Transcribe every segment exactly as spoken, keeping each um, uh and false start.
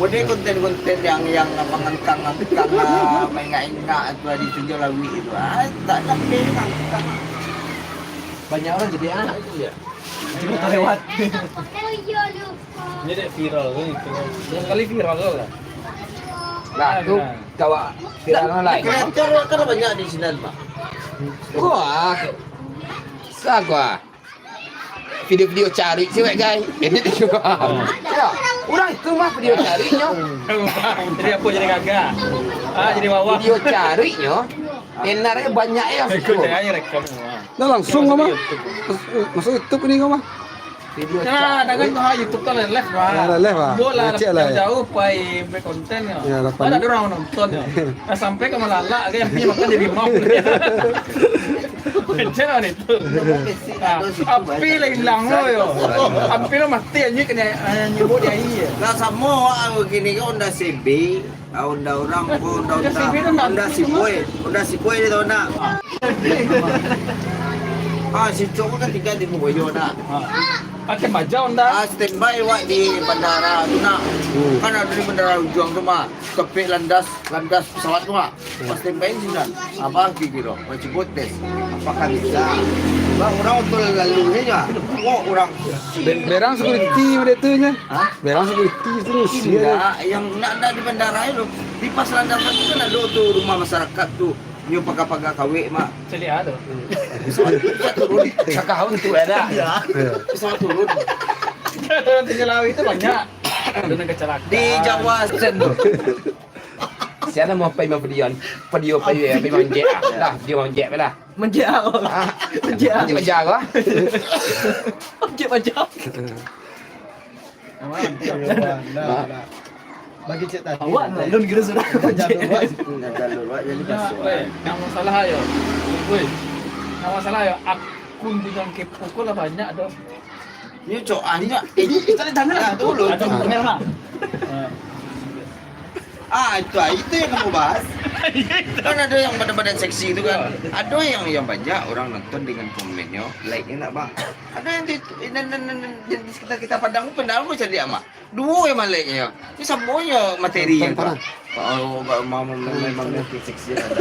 Kode konten-konten yang, yang mangangkang-angkang, ah, maingak-ingak tu di tunjau lawik tu. Ah, tak sampai mangangkang. Banyak orang jadi anak tu ya. Cuma tak lewat. Ini dek viral kan itu. Sekali viral tu lah. Lah, tu kawa viral lah. Kreator kan banyak di sinan, Pak. Wah. Sa gua. Video-video carik cewek, guys. Edit juga. Ya, urang itu mah video cariknyo. Jadi apa, jadi gagah? Ah, jadi bawah. Video cariknyo. Enarnya banyak ya. Ikut aja rekam. Nah, langsung mah. Masuk YouTube. Mas-, masuk YouTube ni kau mah. Video cari. Nah, dengan tu ha, YouTube kan live, Pak. Ya, live, Pak. Bola jauh-jauh pai buat konten ya. Ya, lapan. Ada orang nonton ya. Nah, sampai ka Malalak kan, dia makan di rimau. Macam mana itu? Ah, api lah hilang lo yo. Api lo mati aja kena, eh, nyebut dia iya. Lah samo awak begini kan Honda C B. Ah, Honda urang ko, Honda, Honda, Honda Civic, Honda Civic dia tahu nak. Ah, si Cok kan tinggal di Mogoyo nak. Ah. Pakai baja Honda. Ah, standby wak di bandara tu nak. Hmm. Kan ada di bandara Ujuang tu mah. Kepik landas, landas pesawat tu mah. Pas standby di sinan. Abah kiro, macam tes. Apakah bisa? Bah, urang tu lalu saja. Oh, urang. Be-, berang security pada tu nya. Hah? Berang security tu sia. Indak, yang nak, nak di bandara tu. Di pas landasan tu kan ada tu rumah masyarakat tu. Nyo pagar-pagar kawek, mak. Celiak tu. Pesawat tu bisa turun. Sakahun tu ada. Ya. Pesawat turun. Tinggal lawik tu banyak. Ada nak kecelakaan. Di Jawa Sen tu. Siapa mau pai mau video? Video pai, pai manjek ah. Lah, video manjek lah. Manjek ah. Ah. Manjek ah. Manjek manjek ah. Manjek manjek. Aman. Nah, nah. Bagi cek tadi. Awak alun kira sudah. Jangan lupa situ. Jangan lupa, jadi masuk. Weh, yang masalah yo. Weh. Yang masalah yo, akun di dalam kepo ko lah banyak doh. Ini cok, ah, ini, eh, kita lihat sana lah, tu loh. Ada kamera. Ah, itu, ah, itu yang kamu bahas. Kan ada yang badan-badan seksi itu kan. Ada yang, yang banyak orang nonton dengan komennya, like-nya nak, Bang. Ada yang di, di, di, di, di sekitar kita Padang tu pernah aku cari amak. Duo yang maleknya. Ini samonyo materi yang tu. Oh, ba-, ma-, ma-, ma-, ma-, ma-, seksi ada.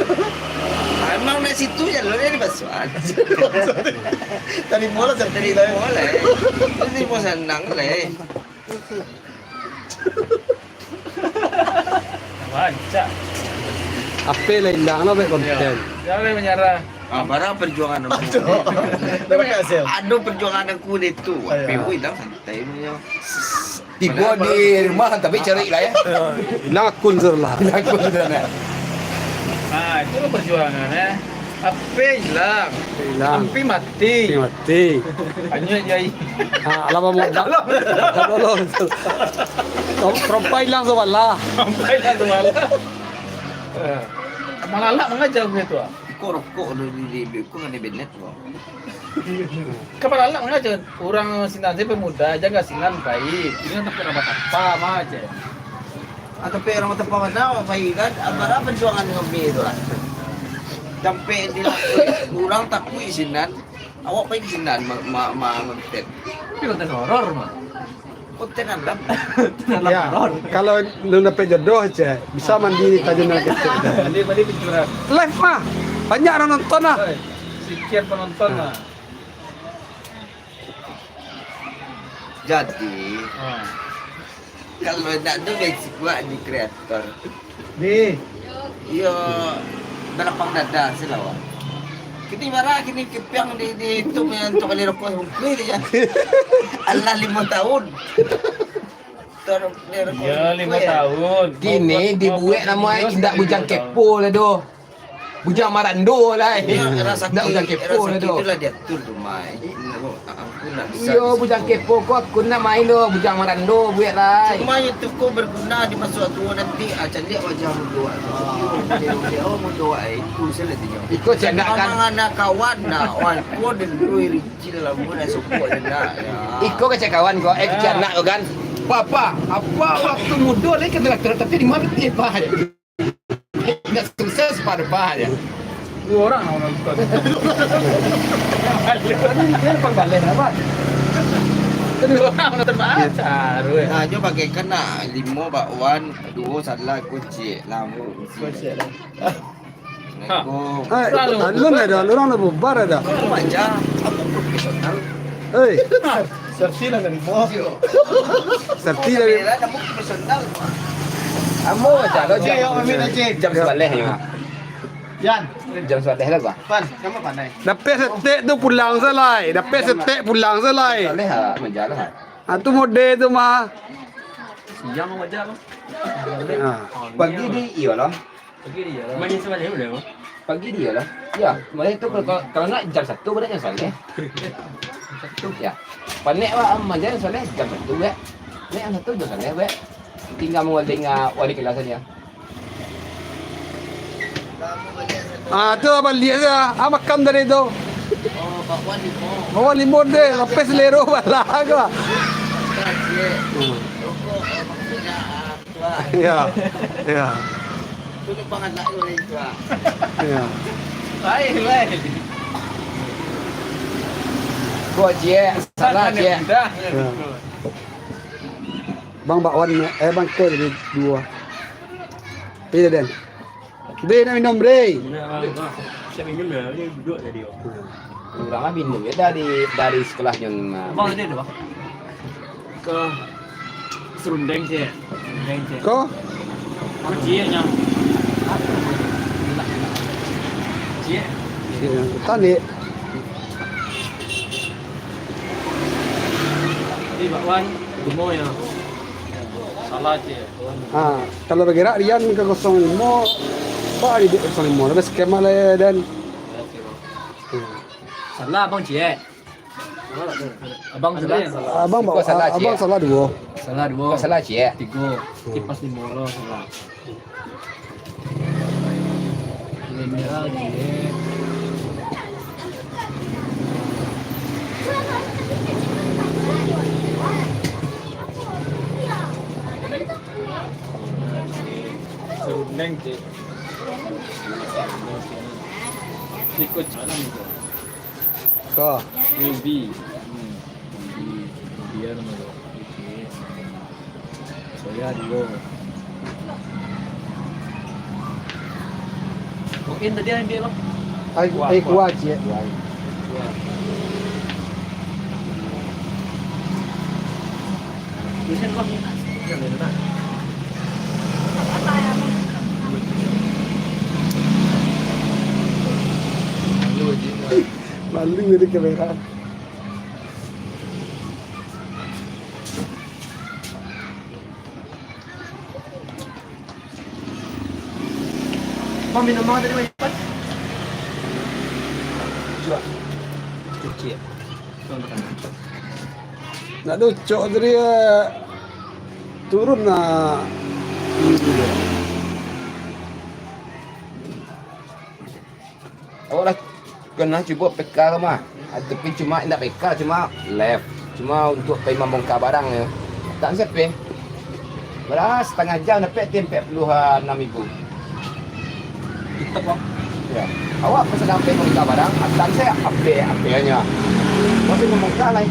Ah, emang dari situ je lo dia dipasuan. Tadi bola sepi lah. Tadi bola, eh. Tadi bola senang lah, eh. Rancak. Ape lah indah, no, baik konten. Jangan menyerah. Ah, barang perjuangan aku. Aduh. Terima kasih. Aduh, perjuangan aku deh tu. Ayo. Ape pun indah santai punya. Tibo di rumah, tapi cari lah ya. Hilang akun sudah lah. Hilang akun sudah lah. Ah, itu lah perjuangan, eh. Ape hilang? Hilang. Ampi mati. Ampi mati. Hanya jadi. Ah, alah, Bang. Tolong. Tolong. Rom-, rompai hilang sabalah. Rompai hilang sabalah. Eh, Malalak mangaja begitu, ah. Iko rokok tu di, di, di, iko kan di Bennett tu. Kapalo anak mangaja urang sinan se pemuda, jangan sinan pai. Ini tak pernah batapa mah, cek. Ah, tapi urang batapa mana awak pai kan? Abara perjuangan kami tu lah. Sampai di urang takuik sinan, awak pai sinan ma-, ma-, ma-, ngonten. Tapi konten horor mah. Konten alam. Konten alam horor. Ya, kalau lu dapek jodoh, cek, bisa mandi di Tanjung Nangketek. Mandi, mandi pincuran. Live mah. Banyak orang nonton lah. Oi, sekian penonton lah. Jadi, kalau nak tu basic buat di kreator. Di. Iyo, balapang dada se lah, wak. Kini bara, kini kepiang di, di itu, yang untuk bali rokok, bungkuih dia. Alah limo tahun. Taruh bali rokok, bungkuih. Iyo, limo tahun. Kini dibuek namo indak Bujang Kepo lah doh. Bujang Marando lah. Iyo, rasaki, indak Bujang Kepo lah doh. Rasaki itulah diatur tu, Mai. Aku nak bisa. Iyo, Bujang Kepo ko aku nak main doh, Bujang Marando buek lah. Cuma itu ko berguna di masa tua nanti, ah, caliak wajah mudo awak tu. Iyo, mudo awak, eh, itu salah dia. Iko caliak kan. Amang anak kawan nak, wah, ko dulu ricil lah, mun nak sopok je nak. Ya. Iko kecek kawan ko, eh, kecek anak ko kan. Papa, apa waktu mudo lagi kena, tapi di mana dia, Pak? Indak sukses pado bah aja. Duo urang lah nonton. Tadi dia panggaleh apa? Dua urang nonton baco, rueh. Nah, nyo bagaikan nak limo bakwan, duo salah, kocek lah. Kocek lah. Assalamualaikum. Hai, alun ado, urang lah bubar ado. Aku manja, aku profesional. Hei. Serti lah dari bawah. Serti dari Kamera, kamu profesional. Ambo manja lo. Oke, jam, yo, amin, oke. Jam sabaleh nyo. Yan. Jam sabaleh lah gua. Pan, kamu pandai. Dapek setek tu pulang se lai. Dapek setek pulang se lai. Sabaleh lah, manja lah. Ah, tu mode tu mah. Siang manja lo. Ah. Pagi di iyo lah. Pagi di iyo lah. Main sabaleh udah, Bang? Pagi di iyo lah. Ya, mulai tu kalau, kalau, kalau nak jam satu, budak jam sabaleh. Ya. Panek, Wak, am, jam sabaleh jam satu, Wak. Nek jam satu jam sabaleh, Wak. Tinggal manggaleng, ah, wali kelas sajo. Ah, tu baliak se, ah, makan tadi tu. Oh, bakwan limo. Bakwan limo deh, sampai selero balah ko. Bukan, Cik. Hmm. Rokok, eh, maksudnya, ah, Tuan. Ya, ya. Tu numpang anak tu lain, Tuan. Ya. Lain, lain. Ko, Cik, salah, Cik. Ya. Bang, bakwan, eh, bang, ko jadi duo. Iya, Den. Bre, nak minum, Bre. Minum, Bang. Siap minum dah. Dia duduk tadi, Bang. Urang lah minum je dari, dari sekolah nyo, Bang. Abang ada tu, Bang? Ko serundeng, Cik. Serundeng, Cik. Ko? Apa, Cik, yang? Cik. Cik, yang tanik. Di bakwan, limo ya. Salah, Cik. Ha, kalau bagerak Rian ka kosong limo, Pak di kosong limo. Tapi skema lah ya, Dan. Salah, Abang, Cik. Abang salah. Abang Iko salah, Cik. Abang salah duo. Salah duo. Iko salah, Cik. Tigo. Kipas limo lo salah. Mineral, Cik. Serundeng, Cik. Iko jalan, Cik. Ko. Ubi. Hmm. Ubi. Ubi anu tu. Oke. Soya duo. Koin tadi ambil, Bang. Ai, kuah, ai, kuah. Kuah, Cik. Kuah. Tulisan, Bang. Malu, Cik. Malu jadi kamera. Bang, minum bang tadi, Bang. Cuak. Cuci, ya? Tuan tekanan. Nak docok tadi, eh, turun lah. Awak lah kanai cubo peka tu mah. Tapi cuma indak peka, cuma live. Cuma untuak pai mambongka barang nyo. Atan se apeh. Bara satangah jam dapek ti ampek puluah anam ribu. Tetap, Bang. Ya. Awak pun sadang pai mambongka barang, atan se apeh, apeh nyo. Masih mambongka lai.